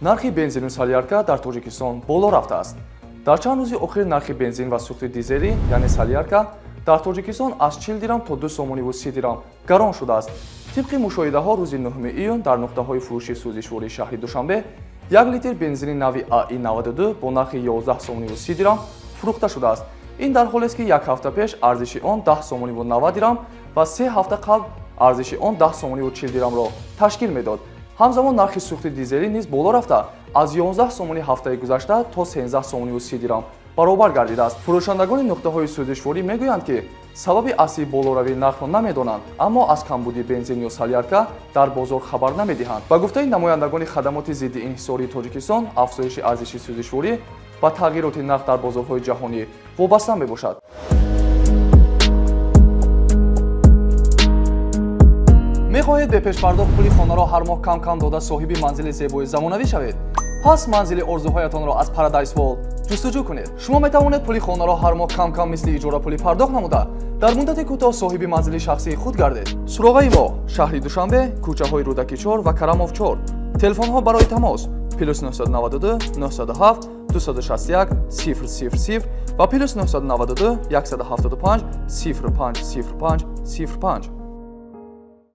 Нархи бензину солярка дар Тоҷикистон боло рафтааст. Дар чанд рӯзи охир нархи бензин ва сӯхти дизелӣ, яъне солярка, дар Тоҷикистон аз 40 дирам то 2 сомониву 30 дирам гарон шудааст. Тибқи мушоҳидаҳо, рӯзи 9 июн дар нуқтаҳои фурӯши сӯзишвории шаҳри Душанбе 1 литр бензини нави АИ 92 бо нархи 11 сомониву 30 дирам фурӯхта шудааст. Ин дар ҳолест, ки як ҳафта пеш арзиши он 10 сомониву 90 дирам ва 3 ҳафта қабл арзиши он 10 сомониву 40 дирамро ташкил медод. Ҳамзамон нархи сӯхти дизелӣ низ боло рафта, аз 11 сомони ҳафтаи гузашта то 13 сомониву 30 дирам баробар гардидааст. Фурӯшандагони нуқтаҳои сӯзишворӣ мегӯянд, ки сабаби аслии болоравии нархро намедонанд, аммо аз камбуди бензин ё солярка дар бозор хабар намедиҳанд. Ба гуфтаи намояндагони хадамоти зидди инҳисории Тоҷикистон, афзоиши арзиши сӯзишворӣ ба тағйироти нарх дар бозорҳои ҷаҳонӣ вобаста мебошад. Мехоҳед бепешпардохт пули хонаро ҳар моҳ кам кам дода, соҳиби манзили зебои замонавӣ шавед? Пас манзили орзуҳоятонро аз Paradise Wall ҷустуҷӯ кунед. Шумо метавонед пули хонаро ҳар моҳ кам кам, мисли иҷорапулӣ пардохт намуда, дар муддати кӯтоҳ соҳиби манзили шахсии худ гардед. Суроғаи мо: шаҳри Душанбе, кӯчаҳои Рӯдаки 4 ва Карамов 4. Телефонҳо барои тамос: плюс 992 907 261 000 ва плюс 992 175 05 05 05.